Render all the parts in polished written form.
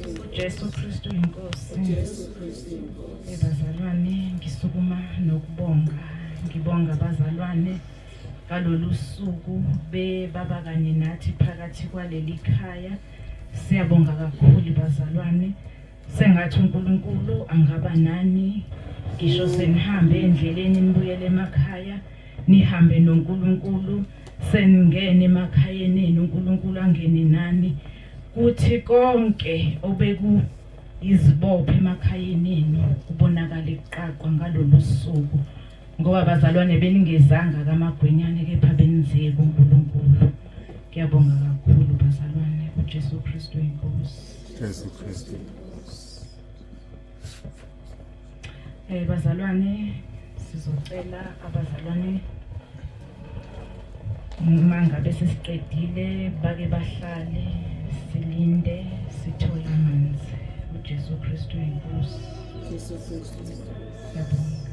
uJesu Kristu inkosi. Ebazalwane ngisukuma nokubonga, ngibonga abazalwane ngalolu suku bebaba kanye nathi phakathi kwaleli khaya. Siyabonga kakhulu bazalwane. Sengathi uNkulunkulu angaba nani ngisho senihambe endleleni nibuyele emakhaya nihambe noNkulunkulu seningene emakhayeni enu uNkulunkulu angene nani kuthi konke obeku izibopho emakhayeni enu kubonakale kuqaqwa ngalolu suku ngoba bazalwane beningezanga kamagwenyane kepha beniziye kuNkulunkulu. Ngiyabonga kakhulu bazalwane kuJesu Kristu inkosi. Jesu Kristu. Bazalwane sizocela abazalwane uma ngabe sesiqedile bake bahlale silinde sithole amanzi. UJesu Kristu inkosi. Jesu Kristu. Siyabonga.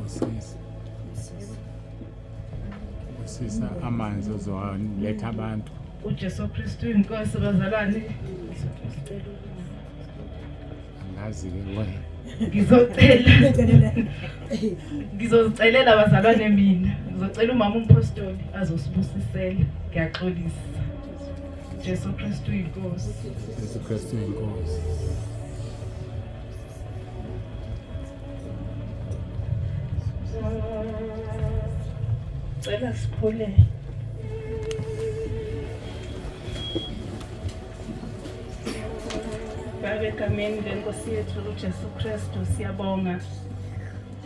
Busisa. Busisa amanzi ozowaletha abantu. UJesu Kristu inkosi bazalwane. Angazi-ke wena. Ngizocela. Ngizozicelela bazalwane mina. Ngizocela umama umpostoli azosibusisela. Ngiyaxolisa. Jesu Kristu inkosi. Jesu Kristu inkosi. Cela sikhule. Baba egameni lenkosi yethu uJesu Kristu siyabonga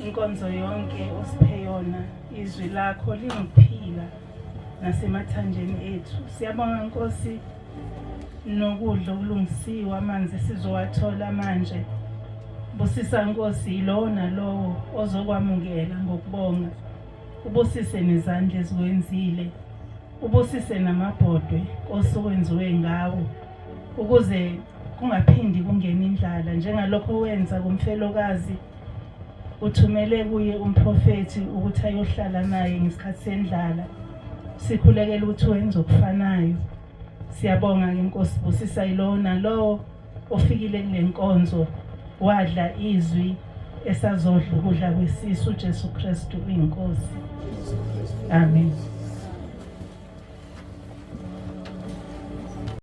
inkonzo yonke osiphe yona, izwi lakho lingukuphila nasemathanjeni ethu. Siyabonga Nkosi nokudla okulungisiwe, amanzi sizowathola manje. Busisa Nkosi yilowo nalowo ozokwamukela ngokubonga, ubusise nezandla ezikwenzile, ubusise namabhodwe Nkosi okwenziwe ngawo, ukuze kungaphindi kungene indlala njengalokho wenza kumfelokazi. Uthumele kuye umprofethi ukuthi ayohlala naye ngesikhathi sendlala. Sikhulekela ukuthi wenze okufanayo. Siyabonga ke Nkosi, busisa yilowo nalowo ofikile kule nkonzo wadla izwi esazodla ukudla kwesisu. uJesu Kristu uyinkosi. Amen.